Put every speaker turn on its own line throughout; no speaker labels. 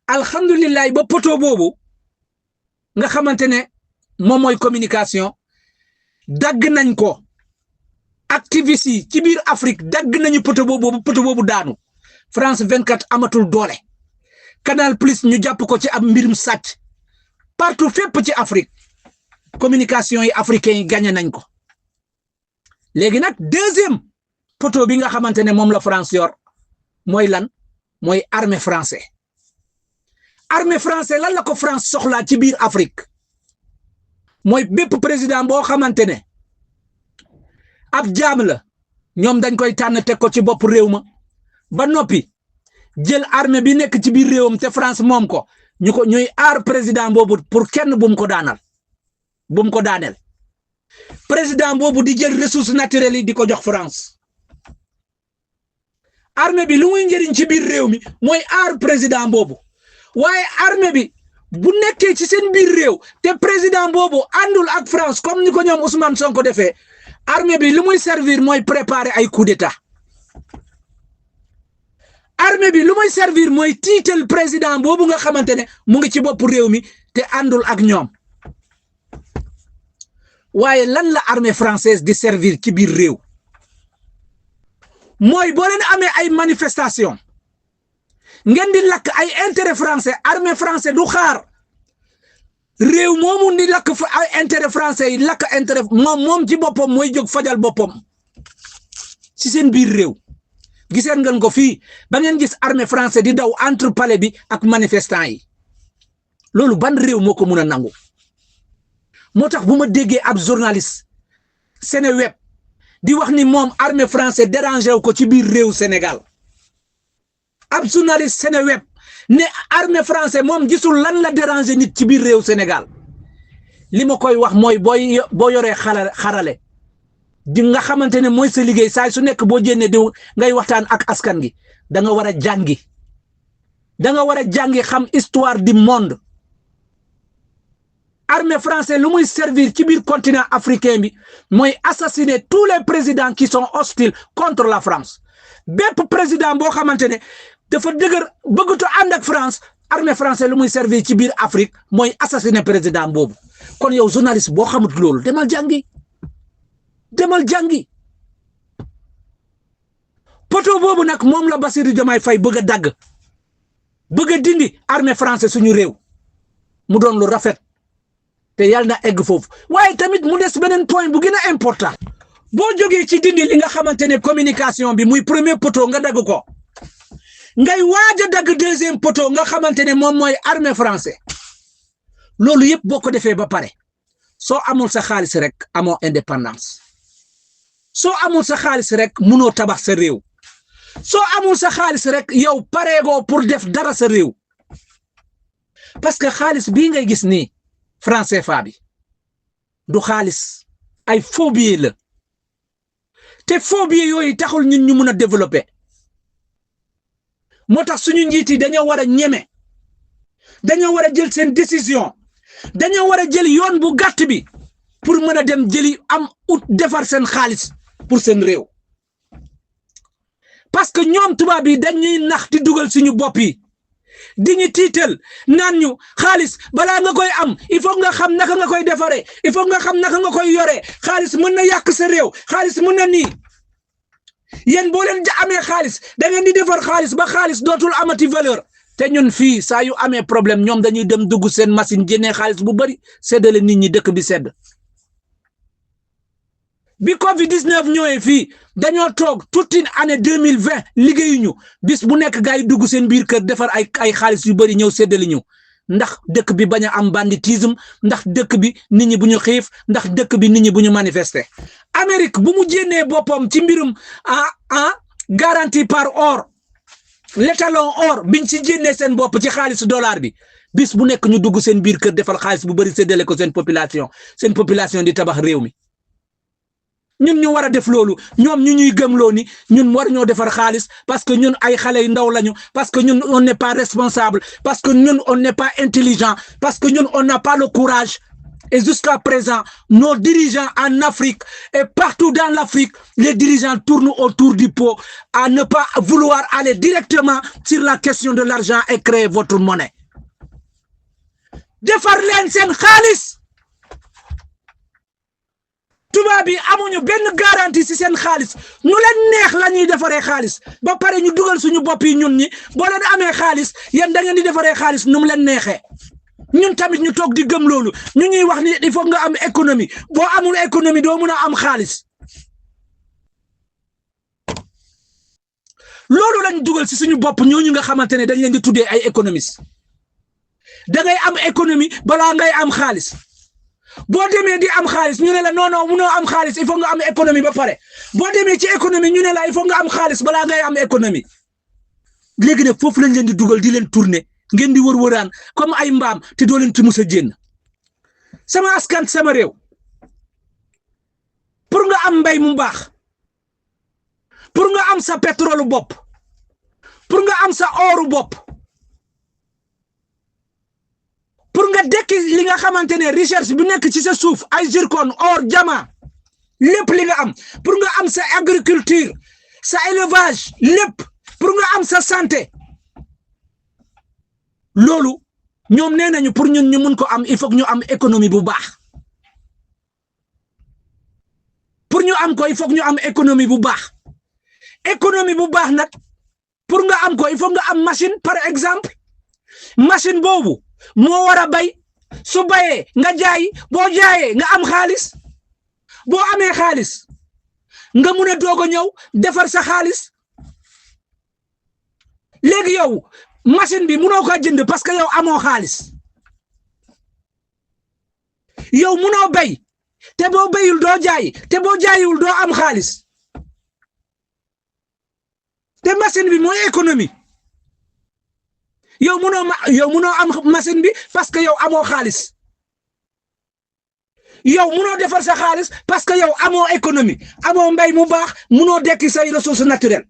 alhamdulilah ba poto boobu nga xamante ne moom mooy communication dagg nañ ko activistes yi ci biir Afrique dagg nañu poto boobu daanu France 24 amatul doole Canal Plus ñu jàpp ko ci ab mbirum sàcc partout fépp ci Afrique communication yi africains yi gagné nañ ko léegi nag deuxième poto bi nga xamante ne moom la France yor mooy lan mooy armée français lan la ko France soxlaa ci biir Afrique mooy bépp président boo xamante ne ab jaam la ñoom dañ koy tànn teg ko ci bopp réew ma ba noppi jël armée bi nekk ci biir réewam te France moom ko ñuy aar président boobu pour kenn bu mu ko daaneel président boobu di jël ressources naturelles yi di ko jox France armée bi lu muy njëriñ ci biir réew mi mooy aar président boobu waaye armée bi bu nekkee ci seen biir réew te président boobu àndul ak France comme ni ko ñoom Ousmane Sonko defee armée bi lu muy servir mooy préparer ay coup d'état armée bi lu muy servir mooy tiital président boobu nga xamante ne mu ngi ci bopp réew mi te àndul ak ñoom waaye lan la armée française di servir ci biir réew mooy boo leen amee ay manifestation ngeen di lakk ay intérêt français armée français du xaar réew moomu di lakk fa ay intérêt français yi lakk intérêt moom ci boppam mooy jóg fajal boppam ci seen biir réew giseen ngeen ko fii ba ngeen gis armée français di daw entre palais bi ak manifestants yi loolu ban réew moo ko mun a nangu moo tax bu ma déggee ab journaliste Seneweb di wax ni moom armée français dérangé wu ko ci biir réew Sénégal ab journaliste Seneweb ne armée français moom gisul lan la dérangé nit ci biir réew Sénégal li ma koy wax mooy boo yoree xarale di nga xamante ne mooy sa liggéey saa su nekk boo jénnee di ngay waxtaan ak askan gi da nga war a jàngi xam histoire du monde armée français lu muy servir ci biir continent africain bi mooy assassiner tous les présidents qui sont hostiles contre la France bépp président boo xamante ne dafa dëgër bëggutu ànd ak France armée français lu muy servir ci biir Afrique mooy assassiner président boobu kon yow journaliste boo xamut loolu demal jàngi poto boobu nag moom la Bassirou Diomaye Faye bëgg a dagg bëgg a dindi armée français suñu réew mu doon lu rafet te yàlla na egg foofu waaye tamit mu des beneen point bu gën a important boo jógee ci dindi li nga xamante ne communication bi muy premier poto nga dagg ko ngay waaj a dagg deuxième poto nga xamante ne moom mooy armée français loolu yëpp boo ko defee ba pare soo amul sa xaalis rek amoo indépendance soo amul sa xaalis rek munoo tabax sa réew soo amul sa xaalis rek yow pareegoo pour def dara sa réew parce que xaalis bii ngay gis nii franc CFA bi du xaalis ay faux billets la te faux billets yooyu taxul ñun ñu mun a développer moo tax suñu njiit yi dañoo war a ñeme dañoo war a jël seen décision dañoo war a jël yoon bu gàtt bi pour mën a dem jëli am ut defar seen xaalis pour seen réew parce que ñoom tubaab yi dañuy nax di dugal suñu bopp yi di ñu tiital naan ñu xaalis balaa nga koy am il faut nga xam naka nga koy defaree il faut nga xam naka nga koy yoree xaalis mën na yàq sa réew xaalis mën na nii yéen boo leen amee xaalis da ngeen di defar xaalis ba xaalis dootul amati valeur te ñun fii saa yu amee problème ñoom dañuy dem dugg seen machine jëndee xaalis bu bari seddale nit ñi dëkk bi sedd bi Covid-19 ñëwee fii dañoo toog toute une année 2020 liggéeyuñu bis bu nekk gars yi dugg seen biir kër defar ay xaalis yu bari ñëw seddale ñu ndax dëkk bi bañ a am banditisme ndax dëkk bi nit ñi bu ñu xiif ndax dëkk bi nit ñi bu ñu manifester. Amérique bu mu jénnee boppam ci mbirum garantie par or l'étalon or biñ ci jénnee seen bopp ci xaalis dollar bi bis bu nekk ñu dugg seen biir kër defal xaalis bu bari seddale ko seen population di tabax réew mi. ñun ñu war a def loolu ñoom ñu ñuy gëmloo ni ñun war ñoo defar xaalis parce que ñun ay xale yu ndaw lañu parce que ñun on n'est pas responsable parce que ñun on n'est pas intelligent parce que ñun on n'a pas le courage et jusqu'à présent nos dirigeants en Afrique et partout dans l'Afrique les dirigeants tournent autour du pot à ne pas vouloir aller directement sur la question de l'argent et créer votre monnaie. defar leen seen xaalis tubaab bi amuñu benn garantie ci seen xaalis nu leen neex la ñuy defaree xaalis ba pare ñu dugal suñu bopp yi ñun ñi boo leen amee xaalis yéen da ngeen di defaree xaalis nu mu leen neexee ñun tamit ñu toog di gëm loolu ñu ñuy wax ni il faut nga am économie boo amul économie doo mën a am xaalis loolu lañ dugal ci suñu bopp ñooñu nga xamante ne dañ leen di tuddee ay économistes da ngay am économie balaa ngay am xaalis boo demee di am xaalis ñu ne la non non munoo am xaalis il faut nga am économie ba pare boo demee ci économie ñu ne la il faut nga am xaalis balaa ngay am économie léegi nag foofu lañ leen di dugal di leen tourner ngeen di wër-wëraan comme ay mbaam te doo leen ci mus a jénn sama askan sama réew pour nga am mbay mu baax pour nga am sa pétrole bopp pour nga am sa oru bopp pour nga dekki li nga xamante ne recherche bi nekk ci sa suuf ay zircon or diamant lépp li nga am pour nga am sa agriculture sa élevage lépp pour nga am sa santé loolu ñoom nee nañu pour ñun ñu mun ko am il faut que ñu am économie bu baax pour ñu am ko il faut que ñu am économie bu baax économie bu baax nag pour nga am ko il faut nga am machine par exemple machine boobu moo war a bay su bayee nga jaay boo jaayee nga am xaalis boo amee xaalis nga mun a doog a ñëw defar sa xaalis léegi yow machine bi munoo ko jënd parce que yow amoo xaalis yow munoo bay te boo bayul doo jaay te boo jaayiwul doo am xaalis te machine bi mooy économie yow munoo am machine bi parce que yow amoo xaalis yow munoo defar sa xaalis parce que yow amoo économie amoo mbay mu baax munoo dekki say ressources naturelles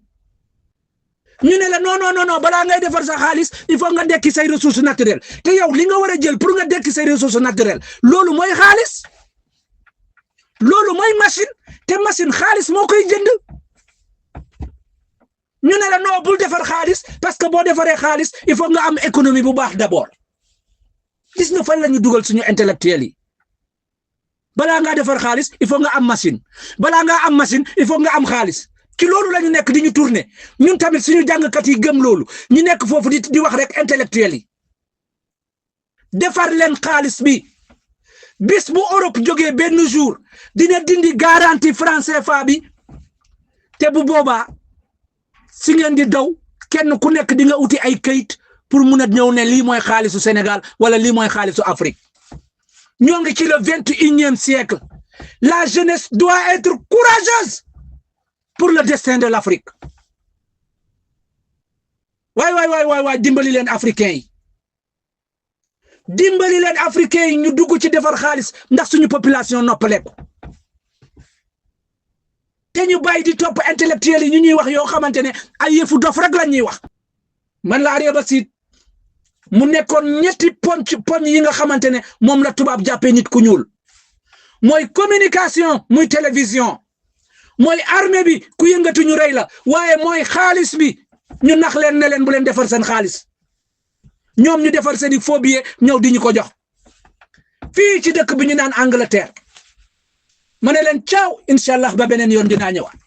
ñu ne la non balaa ngay defar sa xaalis il faut nga dekki say ressources naturelles te yow li nga war a jël pour nga dekki say ressources naturelles loolu mooy xaalis loolu mooy machine te machine xaalis moo koy jënd ñu ne la non bul defar xaalis parce que boo defaree xaalis il faut nga am économie bu baax d'abord gis nga fan la ñu dugal suñu intellectuels yi balaa ngaa defar xaalis il faut nga am machine balaa ngaa am machine il faut nga am xaalis ci loolu la ñu nekk di ñu tourner ñun tamit suñu jàngkat yi gëm loolu ñu nekk foofu di wax rek intellectuels yi defar leen xaalis bi bis bu Europe jógee benn jour dina dindi garantie franc CFA bi te bu boobaa si ngeen di daw kenn ku nekk di nga uti ay kayit pour mun a ñëw ne lii mooy xaalisu Sénégal wala lii mooy xaalisu Afrique ñoo ngi ci le 21e siècle la jeunesse doit être courageuse pour le destin de l'Afrique waay dimbali leen africains yi dimbali leen africains yi ñu dugg ci defar xaalis ndax suñu population noppaleku te ñu bàyyi di topp intellectuels yi ñu ñuy wax yoo xamante ne ay yëfu dof rek la ñuy wax man la Arya Basit mu nekkoon ñetti poñ yi nga xamante ne moom la tubaab jàppee nit ku ñuul mooy communication muy télévision mooy armée bi ku yëngatu ñu rey la waaye mooy xaalis bi ñu nax leen ne leen bu leen defar seen xaalis ñoom ñu defar seen i faux billets ñëw di ñu ko jox fii ci dëkk bi ñu naan Angleterre ma ne leen ciao incha allah ba beneen yoon dinaa ñëwaat.